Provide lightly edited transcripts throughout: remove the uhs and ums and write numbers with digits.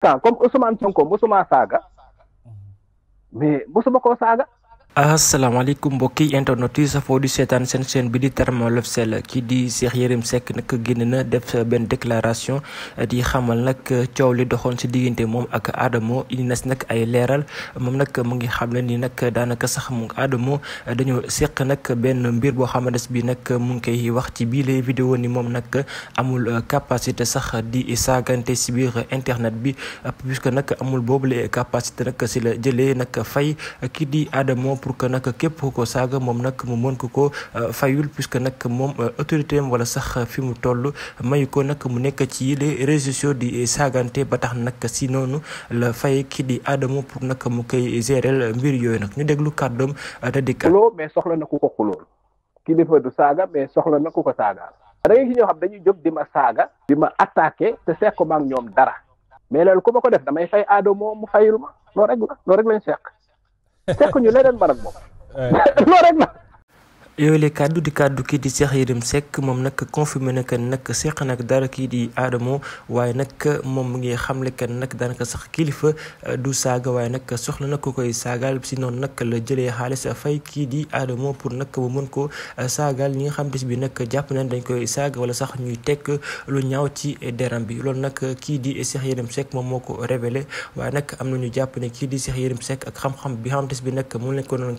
comme Ousmane Sonko mosuma saaga mais mosuma koo saaga. asalaamaaleykum mbokki internet yi safoo di seetaan seen chaîne bi di Thermal Officiel kii di Cheikh Yérim Seck nag génn na def benn déclaration di xamal nag coow li doxoon si diggante moom ak Adamo indi na si nag ay leeral moom nag mu ngi xam ne ni nag daanaka sax mu Adamo dañoo seq nag benn mbir boo xamante bi nag mu ngi koy wax ci biir vidéo ni moom nag amul capacité sax di saagante si biir internet bi puisque nag amul boobule capacité nag si la jëlee nag fay kii di Adamo pour que nag képp ko saaga moom nag mu mën ko fayul puisque nag moom autorité am wala sax fi mu toll mayu ko nag mu nekk ci les réseaux sociaux di saagante ba tax nag si noonu la fay kii di Adamo pour nag mu koy gérer mbir yooyu nag ñu déglu kàddoom te di xuloo mais soxla na ku ko xulool kilifa du saaga mais soxla na ku ko saagaal. da ngay gis ñoo xam dañuy jóg di ma saaga di ma attaqué te seq ma ak ñoom dara mais loolu ku ma ko def damay fay Adamo mu fayul ma loolu rek lañ seq. fekk ñu leneen man ak moom loolu rek la. yooyu la kàddu di kàddu kii di Cheikh Yérim Seck moom nag confirmé na que nag seq nag dara kii di Adamo waaye nag moom mu ngi xamle que nag daanaka sax kilifa du saaga waaye nag soxla na ko koy saagaal si noonu nag la jëlee xaalis fay kii di Adamo pour nag mu mën ko saagaal ñi nga xam bis bi nag jàpp nañ dañ koy saaga wala sax ñuy tekk lu ñaaw ci deram bi loolu nag kii di Cheikh Yérim Seck moom moo ko révélé waaye nag am na ñu jàpp ne kii di Cheikh Yérim Seck ak xam-xam bi xam bis bi nag mu leen ko doon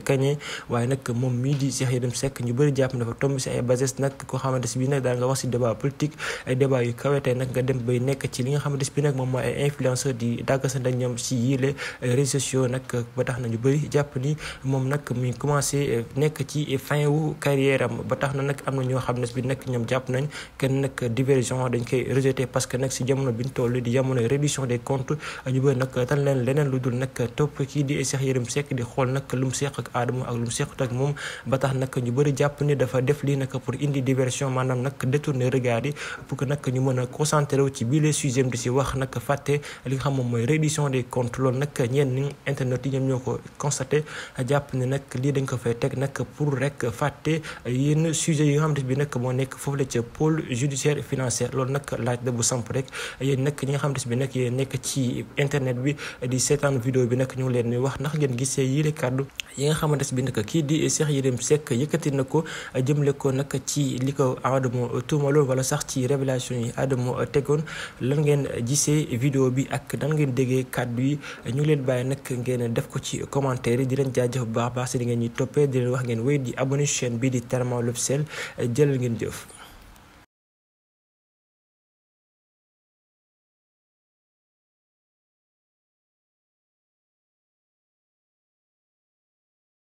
kañee waaye nag moom mii di Cheikh Yérim Seck ñu bëri jàpp dafa tomb si ay bases nag koo xamante si bi nag daal nga wax si débat politique ay débat yu kawetee nag nga dem bay nekk ci li nga xamante si bi nag moom mooy ay influenceur di dàggasante ñoom si yile réseaux sociaux nag ba tax na ñu bëri jàpp ni moom nag muy commencé nekk ci fin wu carrière am ba tax na nag am na ñoo xam ne si bi nag ñoom jàpp nañ kenn nag diversion dañ koy rejeté parce que nag si jamono bi ñu toll di jamono réduction des comptes ñu bëri nag tan leen leneen lu dul nag topp kii di Cheikh Yérim Seck di xool nag lu mu seq ak Adamo ak lu mu sequt ak moom ba tax nag ñu bëri jàpp ni dafa def lii nag pour indi diversion maanaam nag détourner regard yi pour que nag ñu mën a concentré wu ci bii les sujets di si wax nag fàtte li nga xam moom mooy réduction des comptes loolu nag ñenn internet yi ñoom ñoo ko constaté jàpp ne nag lii dañ ko fay teg nag pour rek fàtte yenn sujets yi nga xam ne bi nag moo nekk foofu la ca pôle judiciaire financier loolu nag laaj la bu samp rek yéen nag ñi nga xam ne bi nag yéen nekk ci internet bi di seetaan vidéo bi nag ñu ngi leen di wax ndax ngeen gisee yile kàddu yi nga xamante bi nag kii di Cheikh Yérim Seck yëkkati na ko jëmle ko nag ci li ko Adamo tuumaloon wala sax ci révélation yi Adamo tegoon lan ngeen gisee vidéo bi ak nan ngeen déggee kàddu yi ñu leen bàyyi nag ngeen def ko ci commentaire yi di leen jaajëf bu baax si di ngeen ñuy toppee di leen wax ngeen wéy di abonné chaîne bi di Thermal Officiel jëlal ngeen jëf.